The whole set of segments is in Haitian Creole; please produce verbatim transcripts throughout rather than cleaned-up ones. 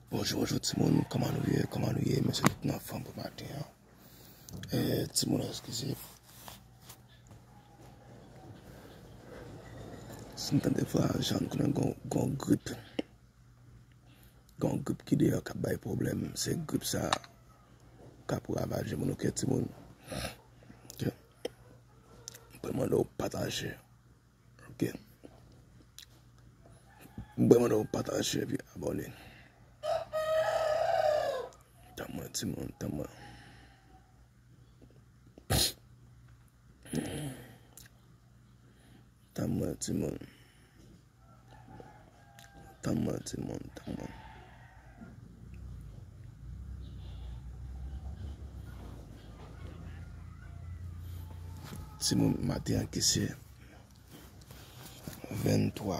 Bonjou, bonjou timoun, kòman nou ye, kòman nou ye, mesye tout nan fòm pou maten an. Eh, timoun, eskize. Si n tande vwa, jan n konnen gon, gon grip. Gon grip ki deyò k ap bay pwoblèm. Se grip sa k ap ravaje moun, oke, timoun. Oke. Mwen mande w pataje. Oke. Mwen mande w pataje epi abòne. Tann mwen, timoun, tann mwen. Tann mwen, timoun. Tann mwen, timoun, tann mwen. Timoun, maten an ki se venntwa.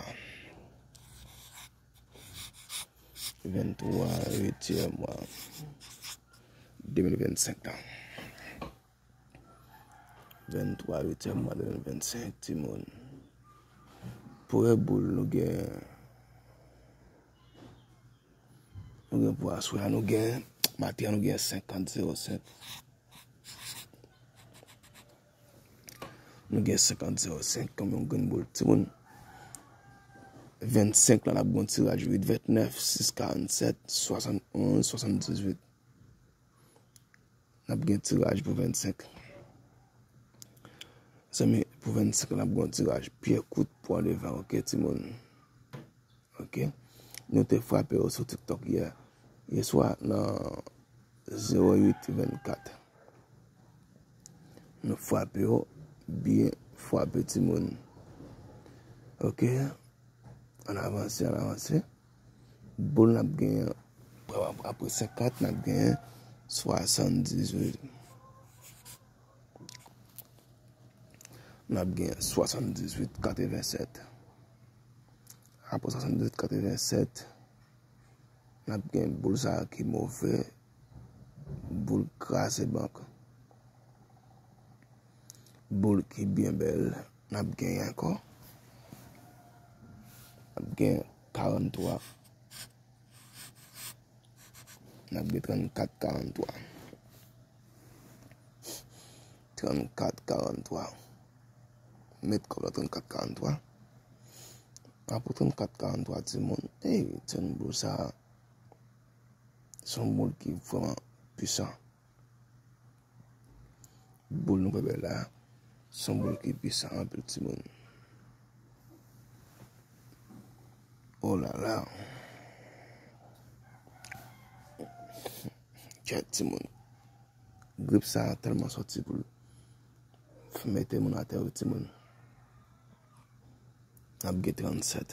Venntwa, uityèm mwa de mil vennsenk la. Venntwa, uityèm mwa de mil vennsenk, timoun. Pou boul, nou gen, nou gen pou aswè a, nou gen, maten an, nou gen senkant zewo senk. Nou gen senkant zewo senk kòm yon grenn boul, timoun. Vennsenk la, n ap gen yon tiraj uit vennèf, sis karannsèt, swasannonz, swasanndizuit. N ap gen tiraj pou vennsenk. Zanmi, pou vennsenk la, n ap gen yon tiraj pye kout pou andevan, oke, timoun? Oke. Nou te frape yo sou TikTok yè. Yè swa nan zewo uit vennkat. Nou frape yo byen frape, timoun. Oke. Ann avanse, ann avanse. Boul n ap genyen, apre senkant, n ap genyen swasanndizuit. N ap gen swasanndizuit katrevennsèt. Apre swasanndizuit katrevennsèt, n ap gen boul sa a ki move, boul kraze bank. Boul ki byen bèl, n ap gen ankò. N ap gen karannntwa. N ap gen trannkat karannntwa. Trannkat karannntwa. Met kòb nan trannkat karannntwa. Apre trannkat karannntwa, timoun, ey, timoun, boul sa a, se yon boul ki vrèman pwisan. Boul nou pral la, se yon boul ki pwisan anpil, timoun. Oh la la. Kèt, timoun. Grip sa a tèlman sòti pou l mete moun atè, wi, timoun. N ap gen trannsèt.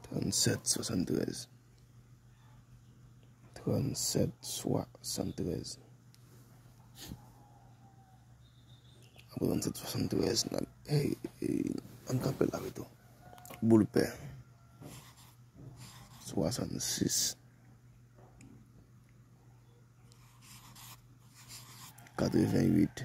Trannsèt swasanntrèz. Trannsèt swasanntrèz. Apre trannsèt swasanntrèz, n ap, ey, ey, ann kanpe la pito. Boul pè. Swasannsis. Katrevennuit.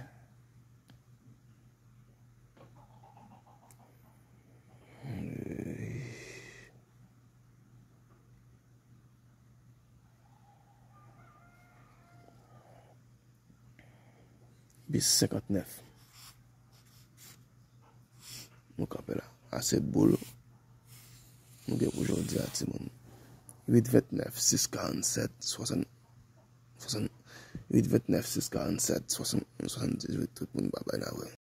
Bis senkantnèf. Nou kanpe la. Ase boul nou gen pou jodi a, timoun. Uit ventnèf, sis karannsèt, swasann, swasann, uit ventnèf, sis karannsèt, swasann, swasanndizuit, tout moun pa bay la vre.